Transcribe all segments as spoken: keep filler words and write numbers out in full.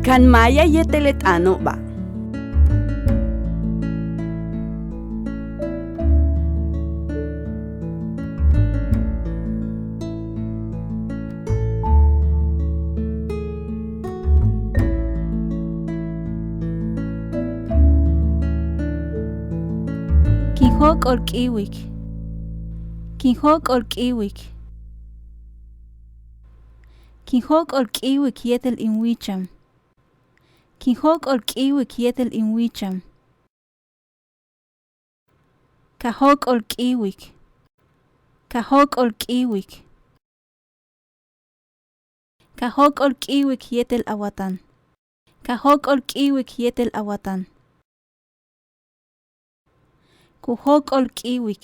Kan maaya yéetel le t'aano'oba'. Kin jóok'ol k'iiwik. Kin jóok'ol k'iiwik. Kin jóok'ol k'iiwik yéetel in wíicham. Kin jóok'ol k'iiwik yéetel in wíicham. Ka jóok'ol k'iiwik. Ka jóok'ol k'iiwik. Ka jóok'ol k'iiwik yéetel a watan. Ka jóok'ol k'iiwik yéetel a watan. Ku jóok'ol k'iiwik.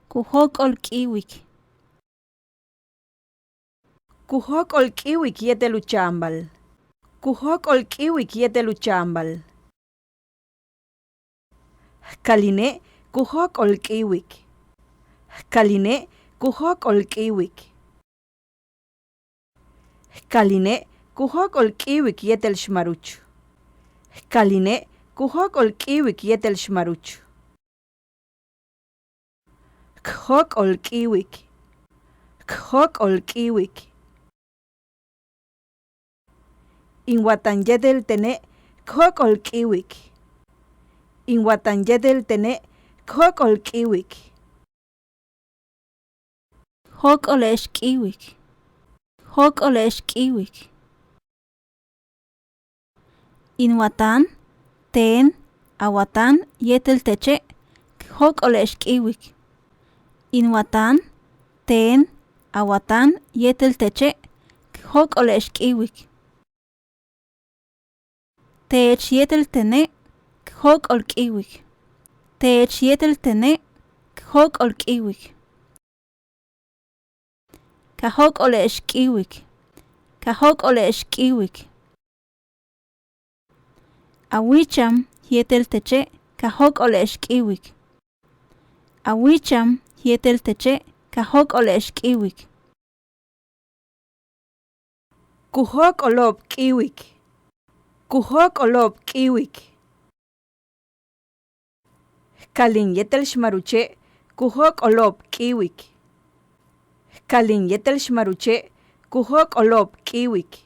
Ku jóok'ol k'iiwik. Ku jóok'ol k'iiwik yéetel u cha'ambal. Ku jóok'ol k'iiwik yéetel u cha'ambal. Jkaline' ku jóok'ol k'iiwik. Jkaline' ku jóok'ol k'iiwik. Jkaline' ku jóok'ol k'iiwik yéetel xmaruch. Jkaline' ku jóok'ol k'iiwik yéetel xmaruch. K jóok'ol k'iiwik. K jóok'ol k'iiwik. In watan yéetel tene' k jóok'ol k'iiwik. In watan yéetel tene' k jóok'ol k'iiwik. Jóok'ole'ex k'iiwik. Jóok'ole'ex k'iiwik. In watan, teen, a watan yéetel teche' k jóok'ole'ex k'iiwik. In watan, teen, a watan yéetel teche' k jóok'ole'ex k'iiwik. Teech yéetel tene' k jóok'ol k'iiwik. Teech yéetel tene' k jóok'ol k'iiwik. Ka jóok'ole'ex k'iiwik. Ka jóok'ole'ex k'iiwik. A wíicham yéetel teche' ka jóok'ole'ex k'iiwik. A wíicham yéetel teche' ka jóok'ole'ex k'iiwik. Ku jóok'olo'ob k'iiwik. Ku jóok'olo'ob k'iiwik. Jkalin yéetel xmaruche' ku jóok'olo'ob k'iiwik. Jkalin yéetel xmaruche' ku jóok'olo'ob k'iiwik.